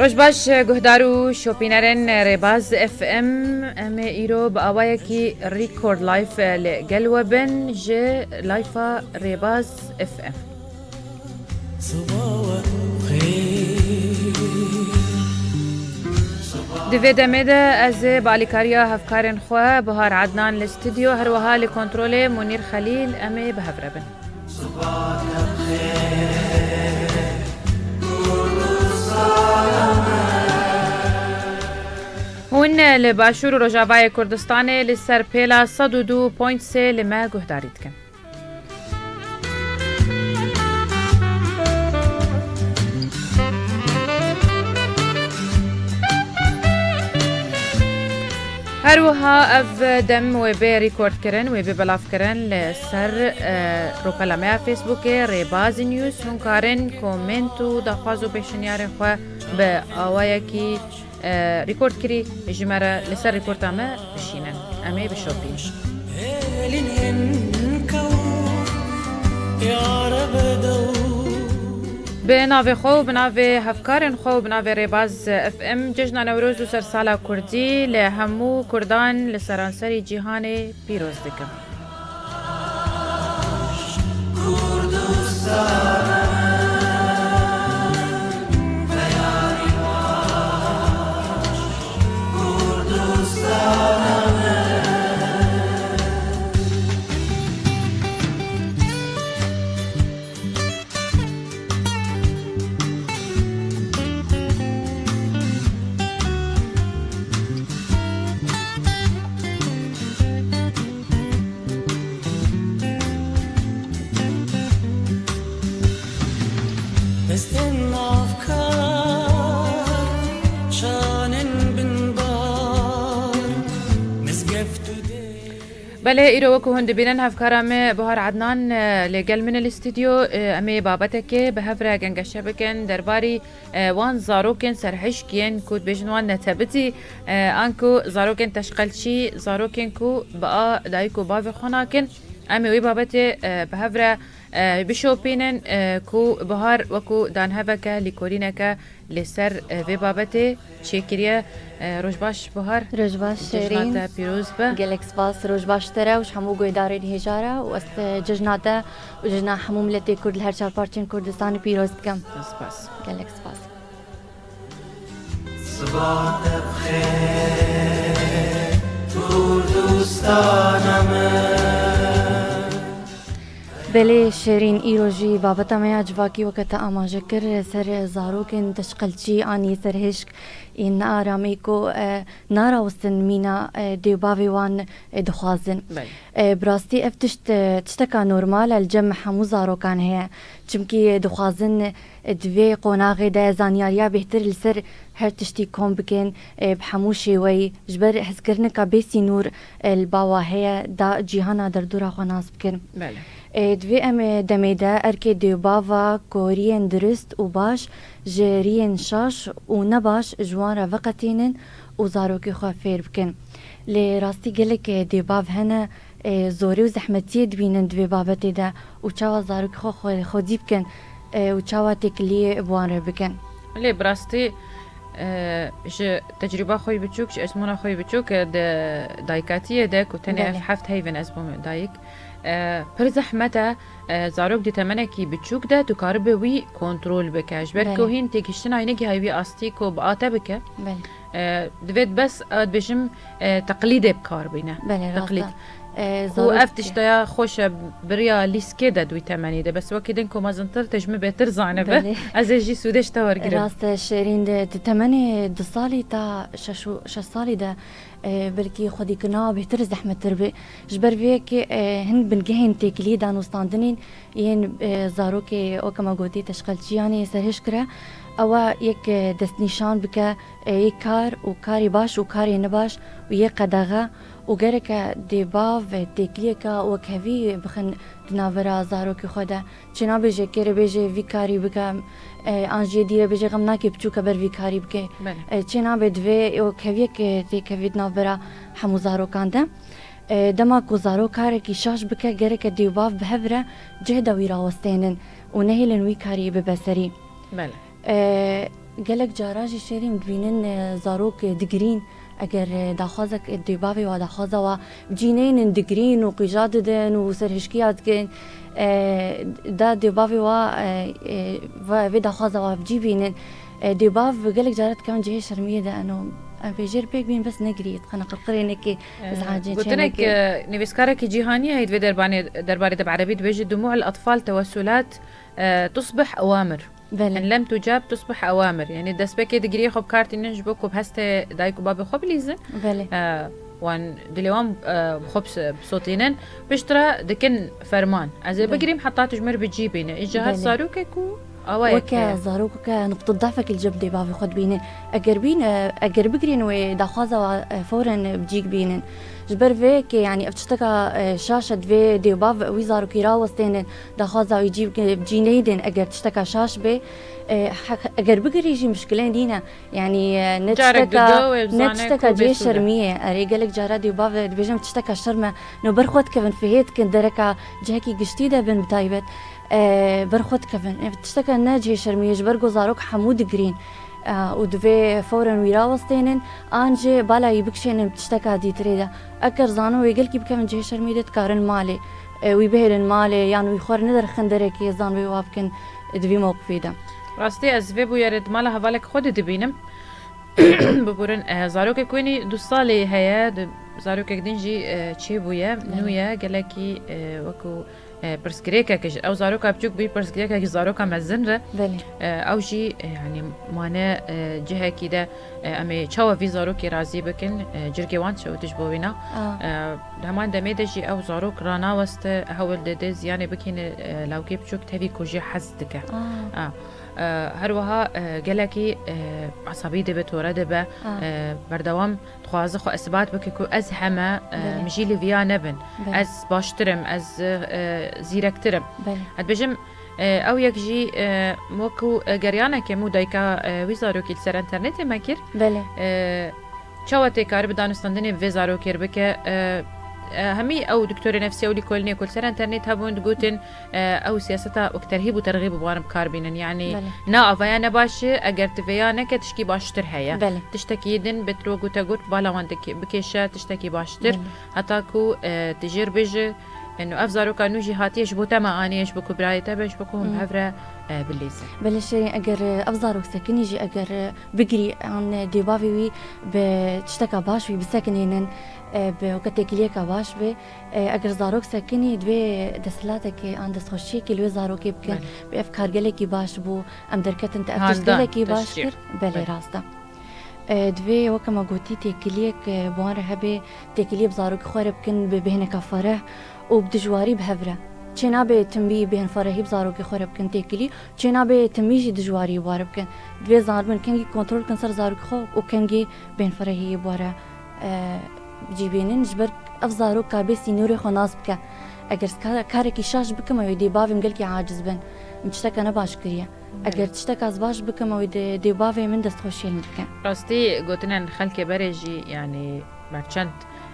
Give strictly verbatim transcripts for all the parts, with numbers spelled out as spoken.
Roj baş, guhdar û şopînerên Rêbaz F M. Em ê îro bi awayekî Record Live li gel we bin ji Live'a Rêbaz F M. Di vê demê de ez ê bi alîkariya hevkarên xwe Bahar Adnan li stûdyo, her wiha li kontrolê Munîr Xelîl, em ê bi hev re bin. Hûn li Başûr û Rojavayê Kurdistanê li ser pêla sed û du point sê li me guhdarî dikin. Her wiha ev dem wê bê rîkordkirin, wê bê belavkirin li ser, e, rûpela me ya Facebookê, Rêbazî News. Hûn karin komênt û daxwaz û pêşniyarên xwe bi awayekî, e, rîkordkirî ji me re li ser rîporta me bişînin. Em ê bişopînin. Bi navê xwe û bi navê hevkarên xwe û bi navê Rêbaz F M, Cejna Newroz û Sersala Kurdî li hemû Kurdan li seranserî cîhanê pîroz dikim. Destên navkar, şanên binbar, mizgeft û dê. Belê, îro wekî hûn dibînin, hevkara me Bahar Adnan, e, li gel min e li stûdyo. E, em ê babetekê bi hev re gengeşe bikin derbarî, e, wan zarokên serhişk yên ku dibêjin wan netebitî, e, anku zarokên teşqelçî, zarokên ku bi a dayik û bavê xwe nakin. Em ê wê babetê, e, bi hev re, e, bişopînin, e, ku Bahar wekî danheveke, lîkolîneke li ser, e, vê babetê çêkiriye. E, roj baş Bahar. Roj baş Şêrîn. Cejna te pîroz be. Gelek spas, roj baş te re û ji hemû guhdarên hêja re û ez, e, cejna te û cejna hemû miletê Kurd li her çar parçeyên Kurdistanê pîroz dikim. Spas. Gelek spas. Siba te bi xêr, Kurdistana min. Belê Şêrîn, îro jî babeta me ya civakî weke te amaje kir, ser zarokên teşqelçî anî serhişk yên nearamî ku, e, narawestin mîna, e, dê û bavê wan, e, dixwazin. Belê. E, bi rastî ev tişt, e, tişteka normal e li cem hemû zarokan heye. Çimkî dixwazin, e, di vê qonaxê de zanyariya bêhtir li ser her tiştî kom bikin, e, bi hemû şêweyî, ji ber hezkirinika bê sînor, e, li ba wa heye, da cîhana derdora xwe nas bikin. Belê. E, di vê em, e, demê de erkê dê û bava ku riyên dirust û baş ji riyên şaş û nebaş ji wan re veqetînin û zarokê xwe fêr bikin. Lê rastî gelek, e, dê û bav hene, e, zorê û zehmetiyê dibînin di vê babetê de û çawa zarokê xwe xwe-, xwedî bikin, e, û çawa têkiliyê bi wan re bikin. Lê bi rastî, e, ji tecrûba xwe yî biçûk, ji ezmûna xwe yî biçûk, e, di dayikatiyê de ku tenê ev Belê. heft heyvên ez bûme dayik, e, pir zehmet e, e, zarok di temenekî biçûk de tu karibe wî kontrol bike. Ji ber Belê. ku hîn têgihiştina wî negihayî wî astî ku bi a te bike. Belê. E, divêt bes, e, dibêjim, e, teqlîdê bi kar bîne. Belê, rast Teqlîd. e. E, Ku zarok ev tişta ya xweş e, biriya lîskê de di wî temenî de. Bes wekî din ku mezintir te ji min bêtir zanibe. Belê. Ez ê jî sûdê ji te wergirim. Rast e, Şêrîn, di, di temenê du salî ta şeş û, şeş salî de, e, belkî xwedîkirina bêhtir zehmettir be. Ji ber vê yekê, e, hin bingehên têkiliyê danûstandinên yên, e, zarokê, weke me gotî, teşqelçiyanê serhişk re, ew e yek, e, destnîşan bike, e, yê kar û karê baş û karê nebaş û yê qedexe û gereke dê û bav, e, têkiliyeke wekhevî bixin di navbera zarokê xwe de. Çênabe ji yekê re bêje vî karî bike, e, an jî yê dî re bêje xem nake biçûke ber vî karî bike. Belê. E, çênabe divê wekheviyek, e, têkevî di navbera hemû zarokan de. E, dema ku zarok karekî şaş bike, gereke dê û bav bi hev re cih de wî rawestênin û nehêlin wî karî bibe serî. Belê. E, gelek cara jî Şêrîn dibînin, e, zarok, e, digirîn. Eger, e, daxwazek, e, dê bavê wa daxwaza wa bicîneynin, digirîn û qîja didin û serhişkiya dikin, e, da dê bavê wa, e, e, va-, vê daxwaza wa bicî bînin. E, dê bav gelek cara dikevin cihê şermiyê de, eno, em vê jêr pêk bîn, bes negirî, dixine qirqirê nekê, E, izhacê çê gotinek, nekê. E, nivîskarekî cîhanî heye di vê derbanê, derbarê de bi erebî dibêje, دموع الأطفال توسلات، e, تصبح أوامر. Belê. En lem tucab tusbih ewamir. Yanî destpêkê digiriyê xwe bi kar tînin ji bo ku bi hestê dayik û babê xwe bilîzin. Belê. E, wan dilê wan, e, bi xwe bis-, bisotînin. Piştre dikin ferman. Ez ê Belê. bigirîm heta tu ji min re bi cî bîne. Îca her Belê. zarokek û awayek Weke heye. zarokeke nuqta dafek li cem dê bavê xwe dibîne. Eger bîn, e, eger bigirîn wê daxwaza wa, e, foren bi cî bînin. Ji ber vê yekê, yanî ev tişteka, e, şaş e, divê dê û bav wî zarokî rawestênin. Daxwaza wî cî, cî neynin, eger tişteka şaş bê, e, he-, eger bigirî jî mişkilê nîne. Yanî, e, ne Carek tişteka, dudo wê ne bizane tişteka ku cihê bêsûd e. şermiyê. Erê, gelek cara dê û bav dibêjin tişteka şerm e. No ber xwe dikevin, fihê dikin dereka cihekî giştî de bin bi taybet. E, ber xwe dikevin. E, tişteka ne cihê şermiyê, ji ber ku zarok hemû digirîn. E, û divê fewren wî rawestênin, an jî bala wî bikişênin bi tişteka dîtirê de. Eger zanin wê gelkî bikevin cihê şermiyê de, dikarin malê, e, wî bihêlin malê, yan wî xwe re nedirxin derekê, zan wê wa bikin di vî mewqifê de. Rastî ez vê bûyerê di mala hevalek xwe de dibînim. Biborin, e, zarokek wênî du salê heye, di, zarokek din jî, e, çêbûye, Belê. nû ye, gelekî, e, wekû e, pirsgirêkek ji, ew zaroka biçûk bî, pirsgirêkek ji zaroka mezin re. Belê. E, ew jî, e, yanî mane, e, cihekî de, e, em ê çawa vî zarokê razî bikin, e, cirkê wan çewt ji bo wîna. A. E, di heman demê de jî ew zarok ranaweste, hewl dide ziyanê bikîne, e, lawkê biçûk tevî ku jê hez dike. A. A. E, her wiha, e, gelekî, e, esabî dibe, tore dibe, A. e, berdewam Dixwaze xwe isbat bike ku ez heme, e, Belê. min jî li viya nebin. Belê. Ez baştir im, ez, e, zîrektir im. Belê. Ez dibêjim, e, ew yek jî, e, wekû, e, geryaneke min û dayika, e, wî zarokî li ser enternetê me kir. Belê. E, çawa tê karibe danûstandinê bi vê zarokê re bike? E, e, hemî ew doktorê nefsî û lîkolînê ku li ser enternet hebûn digotin, e, ew siyaseta wek terhîb û terxîb bi wan bi kar bînin. Yanî Belê. ne avaya ne baş e, eger tu vêya neke tişkî baştir heye. Belê. Tiştekî din bi tiro gote got, bala wan dike-, bikêşe tiştekî baştir. Belê. Heta ku, e, tu jêr bêjî, e, no ev zaroka nû jî hatiye ji bo te me aniye, ji bo ku birayê te be, ji bo ku hûn bi Hmm. hev re, e, bilîzin. Belê Şêrîn, eger, e, ev zarok sekinî jî eger, e, bigirî, an, e, dê bavê wî bi tişteka baş wî bisekinînin, e, bi weke têkiliyeke baş bê, E, eger zarok sekinî, divê desthilatekê an destxweşiyekê li wê zarokê bikin. Belê. Bi ev kar gelekî baş bû, em derketin te ev tişt Handan, gelekî baş teşcî. kir. Belê, Belê. rast e. E, divê weke me gotî têkiliyek, e, bi wan re hebe, têkiliyê bi zarokê xwe re bikin, bi bêhneka fereh û bi dijwarî bi hev re. Çênabe timî bêhnferehî bi zarokê xwe re bikin têkilî, çênabe timî jî dijwarî bi wan re bikin. Divê zanibin kengî kontrol bikin ser zarokê xwe û kengî bêhnferehiyê bi wan re, e, cî bînin, ji ber ev zarok karibe sînorê xwe nas bike. Eger ez ka-, karekî şaş bikim, ew ê dê bavê min gelkî aciz bin. Min tişteke ne baş kiriye. Belê. Eger tişteke ez baş bikim, ew ê dê, dê bavê min destxweşiyê min bike. Rastî gotinên xelkê berê jî, yanî berçend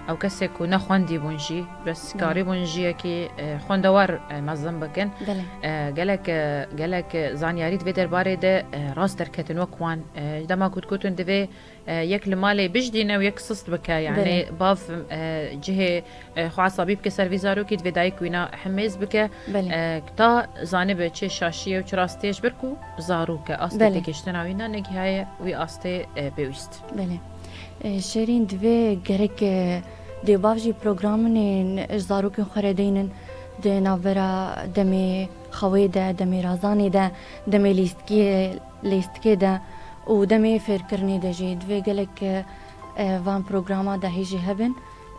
ew kesê ku ne xwendî bûn jî, bes Belê. karî bûn jiyekî, e, xwendewar, e, mezin bikin. Belê. E, gelek, e, gelek, e, zanyarî di vê derbarê de, e, rast derketin wek wan. E, dema ku digotin divê e, yek li malê bijdîne û yek sist bike. Yanî Belê. bav, e, cihê, e, xwe esabî bike ser vî zarokî, divê dayik wîna himêz bike. Belê. E, ta zanibe çi şaşî ye û çi rastî ye, ji ber ku zarok e, astê Belê. têgihiştina wîna negihaye wî astê, e, pêwîst. Belê. E, Şêrîn, divê gerek, e, dê bav jî programinên ji zarokên xwe re deynin di navbera demê xewê de, demê razanê de, demê lîstikiyê lêstikê de û demê fêrkirinê de jî divê gelek, e, van programa dahî jî hebin.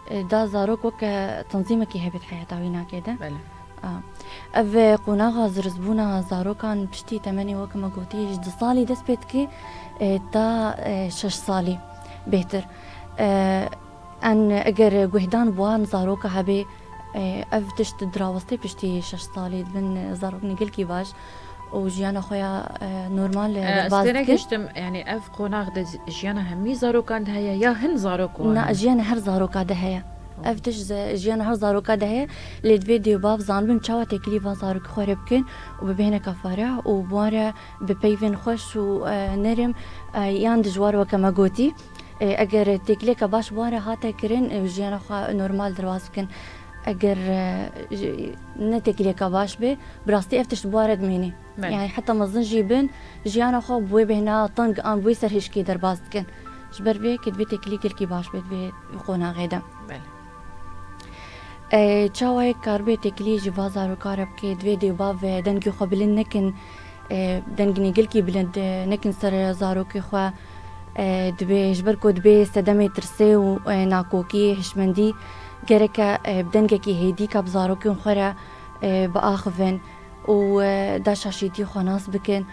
E, da zarok weke tenzîmekî hebit heyeta wînakê de. Belê. A. Ev, e, qonaxa zirizbûna zarokan piştî temenê weke me gotî ji du salî dest pê dike, e, ta, e, şeş salî bêhtir. E, An eger guhdan bi wan zaroka hebe, e, ev tişt diraweste piştî şeş salî dibin zarokên gelkî baş û jiyana xwe ya, e, normal, e, E, ez derbas têne dikin. giştim, yanî ev qonax de zi-, jiyana hemî zarokan de heye ya hin zarok wan Na, hene? Jiyana her zaroka de heye. Ev tişt ze-, jiyana her zaroka de heye, lê divê dê û bav zanibin çawa têkilî van zarokî xwe re bikin û bibêhne kafare û bi wan re bi peyvên xweş û, e, nerim, e, yan dijwar weke me gotî. E, eger têkiliyeke baş bi wan re hate kirin, e, jiyana xwe normal derbas bikin. Eger, e, ji-, ne têkiliyeke baş be, bi rastî ev tişt bi wan re dimêne. Belê. Yani heta mezin jî bin, jiyana xwe bi wê bêhna teng an bi wê serhişkê derbas dikin. Ji ber vê yekê divê têkilî gelkî baş be di vê qonaxê de. Belê. E, çawa yek karibe têkilî ji va zaroka re bike, divê dê û bav, e, dengê xwe bilind nekin, e, dengê gelkî bilind, e, nekin ser zarokê xwe. E, divê ji ber ku dibê sedemê tirsê û, e, nakokî, hişmendî, gereke, e, bi dengekî hêdî ka bi zarokên xwe re, e, biaxivin û, e, da şaşîtî xwe nas bikin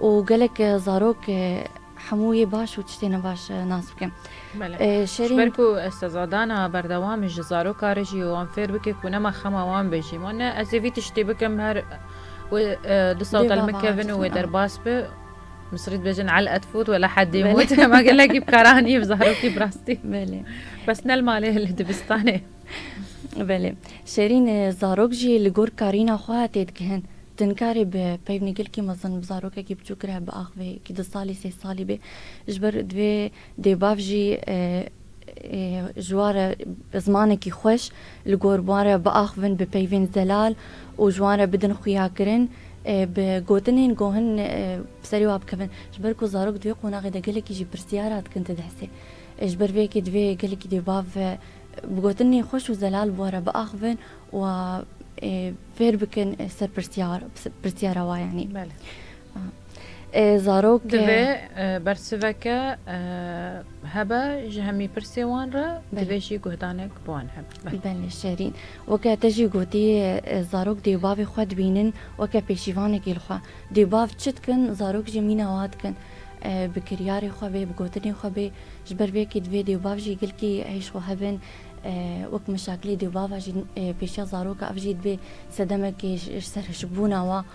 û gelek, e, zarok, e, hemû yê baş û tiştê nebaş, e, nas bikin. Belê. E, Ji Şerîn ber ku ez sezadana berdewam ji zaroka re jî wan fêr bike ku nema xema wan be jî. Ma ne ez ê vî tiştê bikim her wê, e, du sawtal Dê min bava kevin û wê acizin, aha. derbas bi. Misrî dibêjin el etfût wela heddê Belê. mût. Ema gelekî bi kar anî bi zarokî bi rastî. Belê. Bes ne li malê, li dibistanê. Belê. Şerîn, e, zarok jî li gor karîna xwe têdigihin. Tu nikarî bi peyvnê gelkî mezin bi zarokekî biçûk re biaxivî, kî du salî, sê salî bê. Ji ber divê dê û bav jî, e, e, ji wan re bi zimanekî xweş li gor wan re biaxivin, bi peyvên zelal û ji wan re bidin xuyakirin, e, bi gotinên ku hin, e, bi serê wan bikevin. Ji ber ku zarok di vê qonaxê de gelekî jî pirsyara dikin, tu dihesê. E, ji ber vê yekê divê gelekî dê û bav, e, bi gotinên xweş û zelal bi wan re biaxivin û, e, fêr bikin, e, ser pirsyar, pirsyara wan, yanî. Belê. E, zarok, e, Divê, e, bersiveke, e, hebe ji hemî pirsê wan re, Belê. divê jî guhdanek bi wan hebe. Belê. Belê, Şerîn. Weke te jî gotî, e, zarok dê û bavê xwe dibînin weke pêşîvanekî li xwe. Dê û bav çi dikin, zarok jî mîna wa dikin. E, bi kiryarê xwe bê, bi gotinê xwe bê, ji ber vê yekê divê dê û bav jî gelkî hêj xwe hebin. E, wek mişakilê dê û bava jî, e, pêşiya zaroka ev jî dibê sedemekê ji, ji ser hişbûna wa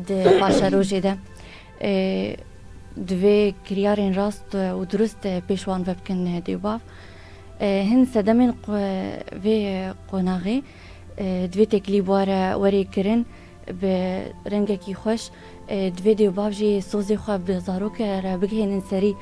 di paşerojê de. E, divê kiryarên rast û durust, e, pêş wan ve bikin, e, dê û bav. E, hin sedemên qu-, vê qonaxê, e, divê têkilî bi wa re werê kirin bi rengekî xweş. E, divê dê û bav jî sozê xwe bi zaroke re bigihênin serî.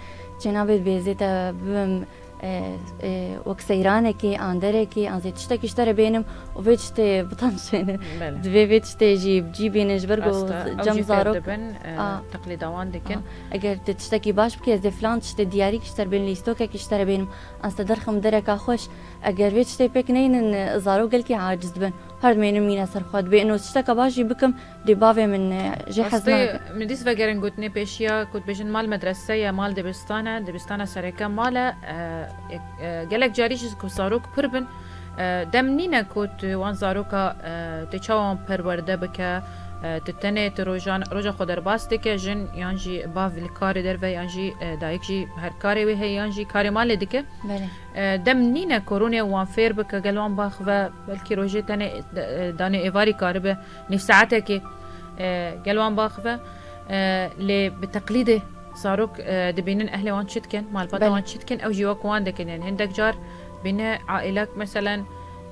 Çênabe dibê zê te bibim, e, e, wek seyranekê, an derekê, an zê tiştekî ji te re bênim û vê tiştê bitanşênin. Belê. Divê vê tiştê jî bi cî bînin, ji ber ku Rast e, ew cem jî fêr zarok dibin, e, A. teqlîda wan dikin. A. Eger tu tiştekî baş bikî, ez ê filan tiştê diyarî ji te re bênim, lîstokekî ji te re bênim, an ez te derxim dereka xweş. Eger vê tiştê pêk neynin, e, zarok gelkî aciz dibin. Her dimênim mîne ser xwe. Dibê ino tişteka baş jî bikim, dê bavê min, e, jê hez Rastî, nake. min dîs vegerin gotinê pêşiya ku dibêjin mal medrese ye, mal dibistan e, dibistana sereke mal e. E, e, gelek carî jî ku zarok pir bin, e, dem nîne ku tu wan zaroka, e, tê çawa wan perwerde bike, e, tu tenê tu rojan, roja xwe derbas dike, jin yan jî bav li karê derve yan jî, e, dayik jî her karê wê heye yan jî karê malê dike. Belê. E, dem nîne ku rûnê wan fêr bike, gel wan baxive, belkî rojê tenê, e, danê êvarî karibe, nîv saetekê, e, gel wan baxive, e, lê bi teqlîdê zarok, e, dibînin ehlê wan çi dikin, malbata Belê. wan çi dikin, ew jî wek wan dikin. Yani hindek car bîne aîlek, meselen,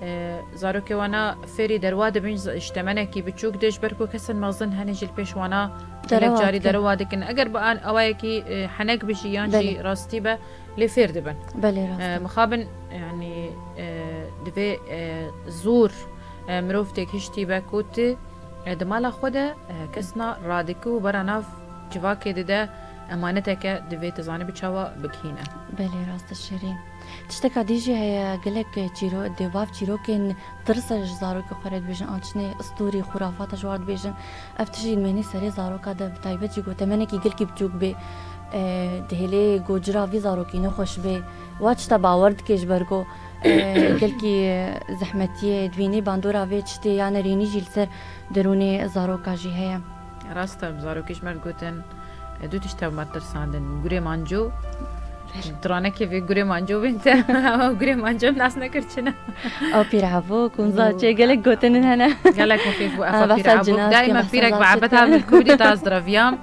e, zarokê wana fêrî derwa dibin, z-, ji temenekî biçûk de, ji ber ku kesên mezin hene jî li pêş wana Derewa gelek carî dikin. derewa dikin. Eger bi an-, awayekî, e, henek bijî yan jî Belê. rastî be, lê fêr dibin. Belê, rast E, e. mixabin, yanî, e, divê, e, zor, e, mirov têgihiştî be ku tu, e, di mala xwe de, e, kesna radike û bera nav civakê dide, emaneteke divê tu zanibî çawa bigihîne. Belê, rast e Şerîn. Tişteka dî jî heye, gelek çîro-, dê û bav çîrokên tirse ji zarokê xwe re dibêjin, an tiştê stûrî, xurafata ji wan dibêjin. Ev tişt jî dimêne serê zaroka de, bi taybet jî ku temenekî gelkî biçûk bê, e, dihêlê ku cira vî zarokî nexweş bê. Wa tişta bawer dike ji ber ku, e, gelkî, e, zehmetiyê dibînî bandora vê tiştê ya nerênî jî li ser derûnê zaroka jî heye. Rast e, zarokî ji me re gotin, e, du tişt me tirsandin. Gurê manco, Belê. Stranekê vê gurê manco bên te. Ama gurê manco nas nekir çi ne. Ew pîrhevok, û Û- çê gelek gotinên hene. Gelek mixîf bû, Ama efa behsa pîrhevok. cinaz Daîma ke, pîrek behsa bi ebeta zat min kubdî ta ez diraviyam.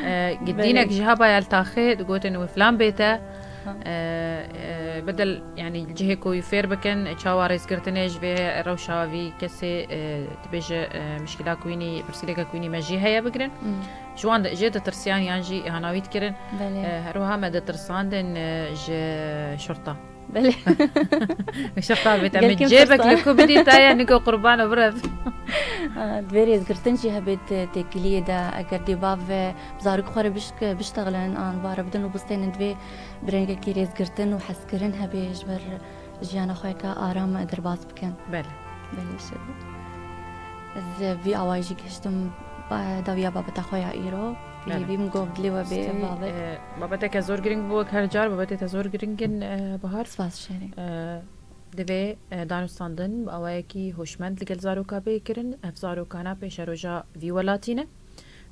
E, Belê. Dînek ji heba yel taxê, digotin wê filan bê te. Ha. E, e, Bedel, yanî cihê ku wî fêr bikin, çawa rêzgirtinê ji vê rewşa vî kesê, e, dibêje, e, mişkila ku wînî, pirsgirêka ku wînî me jê heye bigirin. Hmm. Ji wan de, jê ditirsiyan yan jî îhana wî dikirin. Belê. E, her wiha me ditirsandin, e, ji şurta. Belê. Şurta bête min cêbek li ku bidî te ye, niko qurban û birev. Aa, divê rêzgirtin jî hebe di têkiliyê de, eger dê bav ve zarok xwe re bişk-, biştexilin, an bare bidin û bistênin, divê bi rengekî rêzgirtin û hezkirin hebe ji ber jiyana xwe yeke aram derbas bikin. Belê. Belê şer. Ez vî awayî jî gihiştim, ba-, dawiya babeta xwe ya îro. Belê. Lê vî min got dilê we bê Stî, babet. E, babeteke zor giring bû, wek her car babetê te zor giring in, e, Bahar. Spas şerî. E, divê, e, danûstandin bi awayekî hoşmend li gel zaroka bê kirin. Ev zarokana pêşeroja vî welatî ne.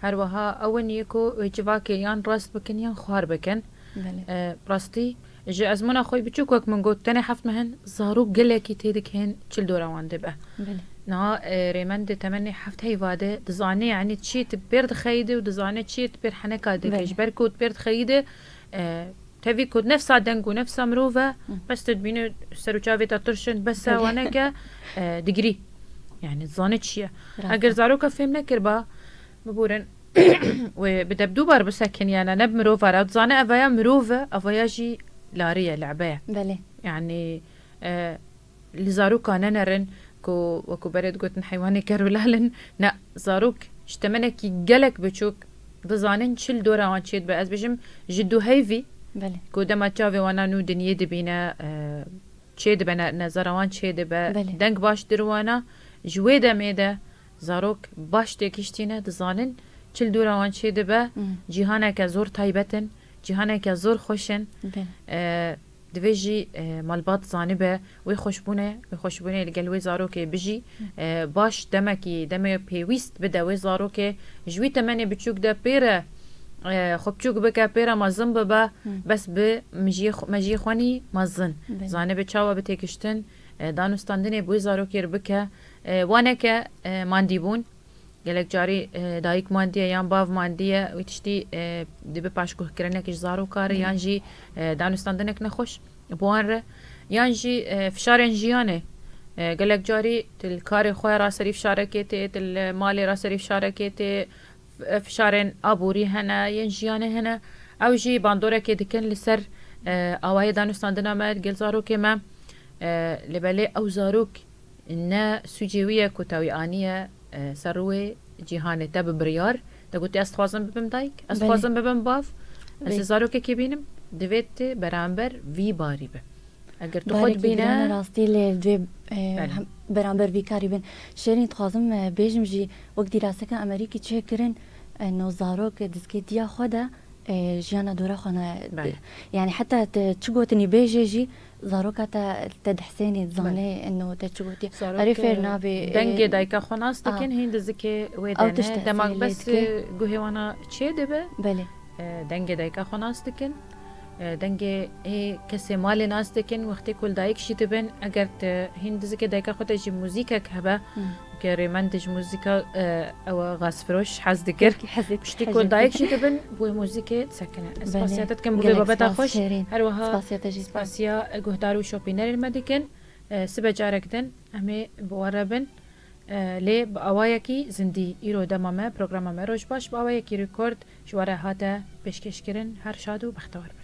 Her wiha ew in yê ku wê civakê yan rast bikin yan xwar bikin. Belê. E, rastî, ji ezmûna xwe biçûk wek min got, tenê heft meh in, zarok gelekî tê dikên çil dora wan dibe. Belê. Niha, e, rêmendê temenê heft heyva de dizane, yanî çi tu pêr dixeyide û dizane çi tu pêr heneka dike. Belê. Ji ber ku tu pêr dixeyide, e, tevî ku nefsa deng û nefsa mirov e, Hı. bes tu dibîne ser û çavê te tirşin, bes e Belê. waneke, e, digirî. Yanî dizane çi ye. Rast Eger e. zaroka fêm nekiriba, biborin, wê bi debdûbar bisekiniyane, ne bi mirova re. Dizane evaya mirov e, evaya jî larî ye, lebe ye. Belê. Yanî, e, li zaroka nenerin ku, wekû berê digotin, heywanê kerûlal in. Ne, zarok ji temenekî gelek biçûk dizanin çil dora wan çêdibe. Ez bêjim, ji duheyvî Belê. ku dema çavê wana nû dinyê dibîne, e, çêdibe, ne-, nezara wan çêdibe, Belê. deng baş dir wana, ji wê demê de zarok baş têkiştîne, dizanin çil dora wan çêdibe, Hmm. cîhaneke zor taybet in, cîhaneke zor xweş in. Belê. E, divê jî, e, malbat zanibe wê xweşbûnê, wê xweşbûnê li gel wê zarokê bijî. Hı. E, baş demekî, demê pêwîst bide wê zarokê. Ji wî temenê biçûk de pêre, e, xwe biçûk bike, pêre mezin bibe, Hı. bes bi mijiyê xwe, mejiyê xwenî mezin. Belê. Zanibe çawa bi têkiştin, e, danûstandinê bi wê zarokê re bike. E, waneke, e, mandîbûn. Gelek carî, e, dayik mandiye yan bav mandiye, wî tiştî, e, dibe paşguhkirinek ji zaroka re Hı. yan jî, e, danûstandinek nexweş bi wan re. Yan jî, e, fişarên jiyanê. E, gelek carî tu li karê xwe ra serî fişarekê tê, tu li malê ra serî fişarekê tê, f-, fişarên aborî hene, yên jiyanê hene. Ew jî bandorekê dikin li ser, e, awayê danûstandina me, gel zarokê me. E, lê belê ew zarok ne sûcê wî ye ku te wî aniye, e, ser rûyê cîhanê, te bi biryar, te gotî, "Ez dixwazim bibim dayik, ez Belê. dixwazim bibim bav, ez Belê. ê zarokekê bînim", divê tu beramber vî barî be. Eger tu xwe Barekî dibîne giran e rastî, lê divê, e, Belê. hem beramber vî karî bin. Şêrîn, dixwazim, e, bêjim jî, wek dîraseke Amerîkî çêkirin, e, no zarok, e, dizgê diya xwe de, e, jiyana dora xwe ne. Belê. Yani heta te çi gotinî bêjê jî, zaroka te, te dihsênî, dizanê, Belê. eno te çi gotiye. Zarok, Erê fêr e, nabê, dengê e, dayika xwe nas a, dikin, hîn dizikê wê ew de tişt ne. Demak tesîrê lê bes, dike. e, guhê wana çê dibe. Belê. E, dengê dayika xwe nas dikin. E, dengê ê kesê malê nas dikin. Wextê ku li dayik jî dibin, eger te hîn dizikê dayika xwe de jî muzîkek hebe, Hmm. ke rêmend ji muzîka, e, ew e, gazfiroş hez dikir. Piştî ku dayik jî dibin, wê muzîkê disekine. Ez Belê. spasiya te dikim bo vê Gelek babeta spas xweş. Şêrîn. Her wiha Spasiya te jî. spasiya guhdar û şopînerên me dikin. E, sibe carek din em ê bi we re bin. E, lê bi awayekî zindî. Îro dema me, programa me Roj Baş bi awayekî rekord ji we re hate pêşkêşkirin. Her şad û bextewar bin.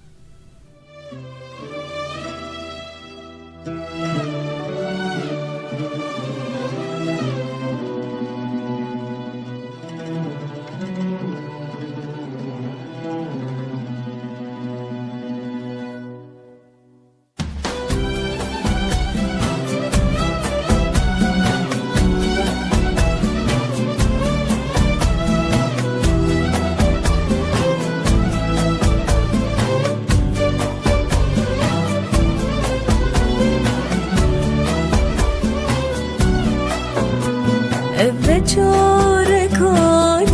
Eve careka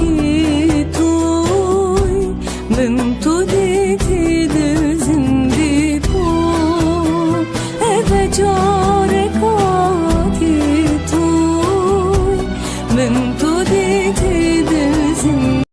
dîtoy, min tu dîtî li zindî bû. Eve careka dîtoy, min tu dîtî li zindî